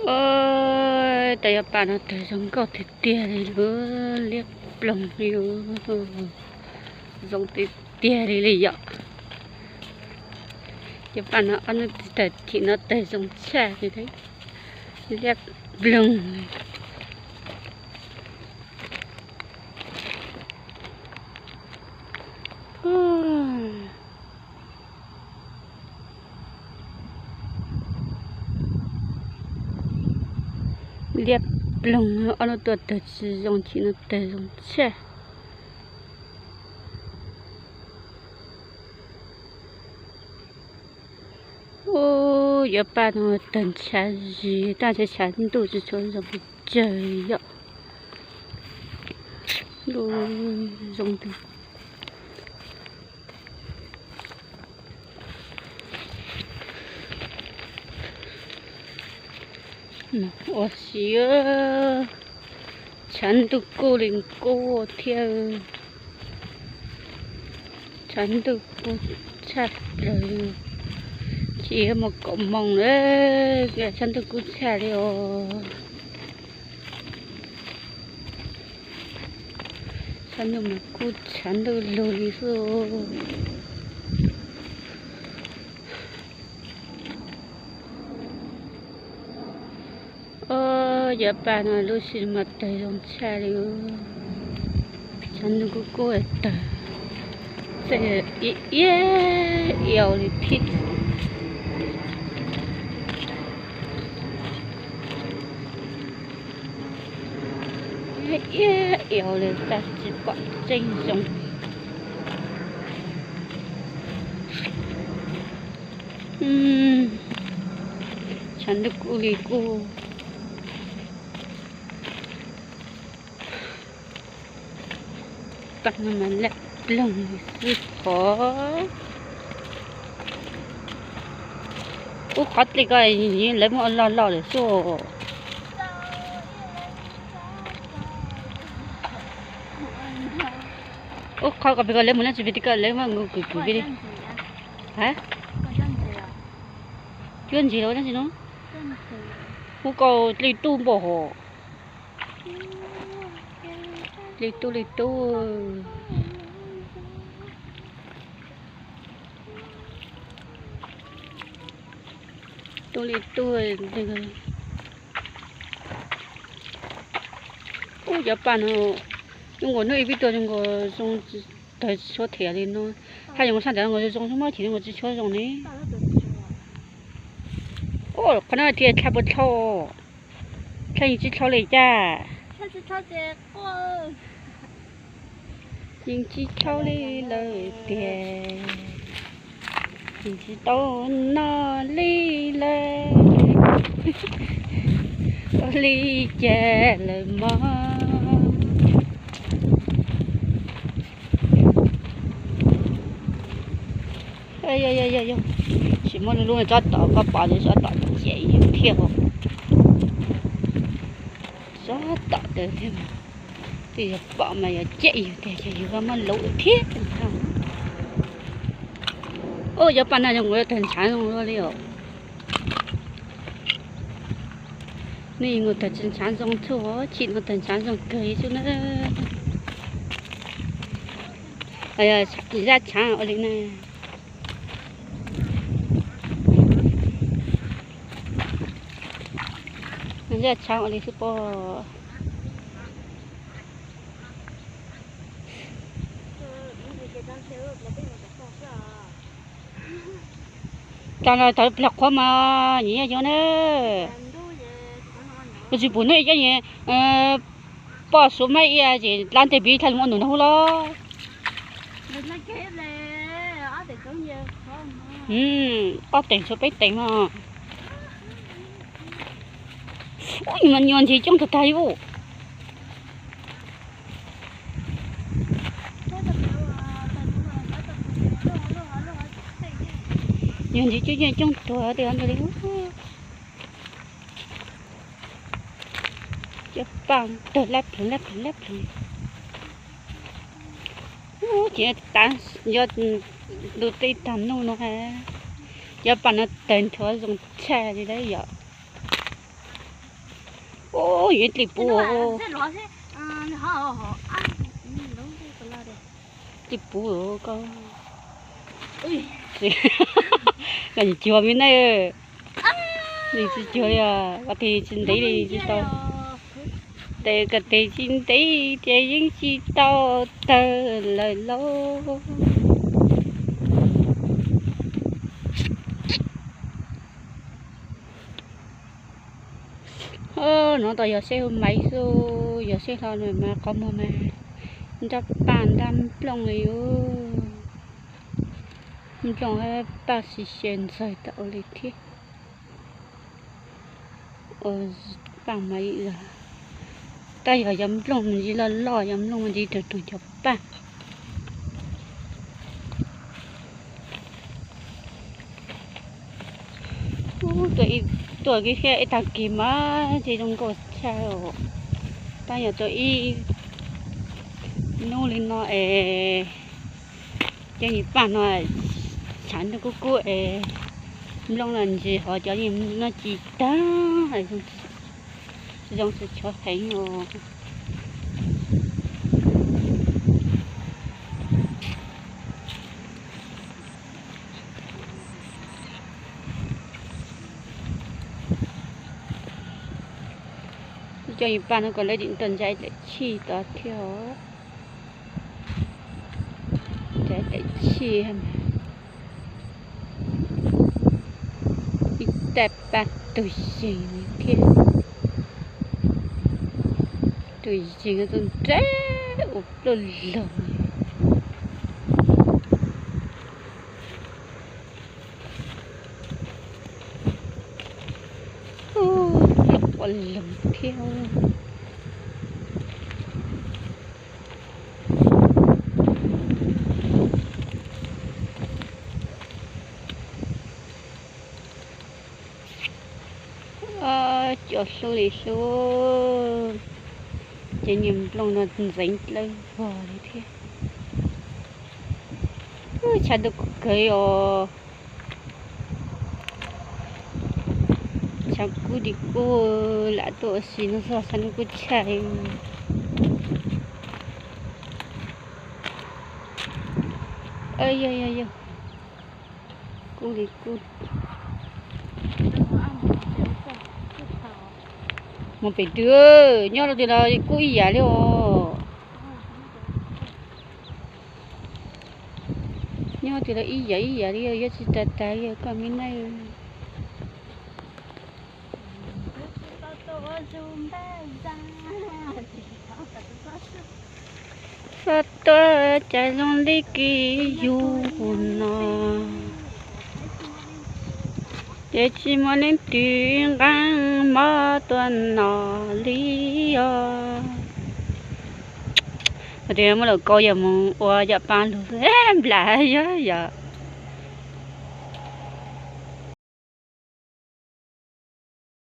Ua, cov yuav pam no tawg zoo nkauj tiag tiag li lub liab ploog li, zoo tiag tiag li li yom. Yuav pam no ob hnub tawg chim no tawg zoo tshaj li, liab ploog. Liab ploog, ob hnub tuaj tawg tsis zoo, chim no tawg zoo tshaj. Ub, yuav pam no tawg ntshav zis, tab sis tshav ntuj tsis tshua zoo pes tsawg yom. Ntuj zoo tiag. Ua si, tshav ntuj kuj li kuj thiab. Tshav ntuj kuj tshaj plaws li. Tsis muaj kaum moos lawm, tshav ntuj kuj tshaj li os. Tshav ntuj mas kuj tshav ntuj lug li xwb. Ub, yuav pam no lub sij mas tawg zoo tshaj li. Tshav ntuj kuj kuj tawg, txawj iab iab li thiab. Iab iab li, tab sis tsis pom tseeb zoo. Tshav ntuj kuj li kuj. Pam no mas laj ploog li xwb hov. Ub, qhov dlej ko lawv muab ua loj loj lawm xwb. Ub, qhov ko pem ko lawv mus na, tsis pem ko lawv muab nkaus kwv kwv pem li. Ha? Cuab ntses los dab tsi no? Ub, koj dlej tub npaum hov. Dlej tub, dlej tub. Tub li tub. Ub, cov paj no zoo nkaus hnub ib pib tuaj zoo nkaus zoo tawg tshuab thiab li no. Haj yog sab ntawd nkaus zoo zoo xwb, muab chim nkaus tsis tshuab zoo ne. Ub, qhov no thiaj dlhau puas dlhau, dlhau yeej tsis dlhau li cas. Yeej tsis dlhau li lawm tiag, yeej tsis tau noj li lawm. Ua li cas lawm mog. Yog, tsis muaj lub tsob tom koj pom ntawd, tsob tom ciam yus thiab hos. Tsob tom ntawd thiab mas, twb yog pom mas yog ciam yus tiag ces yus muab luv thiab. Ub, cov paj no zoo nkaus tawg ntshav zoo li os. Nej nkaus tawg tsis ntshav zoo txhua, chim no tawg ntshav zoo kawg li xwb na. Zaj tshaav ua li na. Zaj tshaav ua li xwb pob. Tag los tawv plag qhuav mas nyiam yog na. Kuv tsis pum nej cov nyiam poj suav mab ia ces dlaab nteg pib thaj mus ua num nag hub los. Ob teev tshuav peb teev mas. Ub, mas nyuag ntsis coob tag tag li ub. Nyuag ntsis coob coob tuag tiag ntag li. Cov paj tawg lab plheev lab plheev lab plheev. Ub, ces tav yog ntu tej tag nuj no, cov paj no tawg nrho zoo tshaj li lawm yom. Ub, yuav ib dlej puv. Dlej puv koj. Koj tsis cuag me neej, tsis cuag li, koj tes tsis ntev li tsis tau. Tes koj tes tsis ntev ces yeej tsis tau tawg lawm lauj. Hnov tau yog seb hu maiv xwb, yog seb hlo no mas qhov muag mas nrab paj nrab nplooj li. Nplooj paj si xyaw ntxaws tau li thiab. Ua paj mas, tab yog yog nplooj me ntsis loj loj, yog nplooj me ntsis rau rau cov paj. Tuaj kiag thiab ib tag kis mas tsis zoo nkauj tshaj os. Tab yog tuaj ib hnub li no es cov niag paj no tshav ntuj kub kub es nplooj los ntsis hos cov niag no ci tag, zoo tsis chov heev os. Cov niag paj no kom lawv tseem tuaj ntsa daim chij tod thiab os. Ntsa daim chij, ib tais paj tug yees thiab. Tug yees txaus ntshai ua pluj loog. Ua loog thiab. Cov hlub li hlub, ces niag nplooj no ntxeev dlawb vog li thiab. Tshav ntuj kub kawg os. Tshav kub li kub, lam tuaj ua si no xwb tshav ntuj kub tshaj. Yog yog yog, kub li kub. Mus pem twg, nyob rau twg los kub ib yam li os. Nyob twg los ib yam ib yam li, yuav tsis tag tag li koj me neej. Xob tuaj cas zoo li kis yug no, ces tsis muaj leej twg nqeeb mob tuaj no li os. Tias muab lawm kau yog mus ua yam paj lug xwb, nplam yog yog.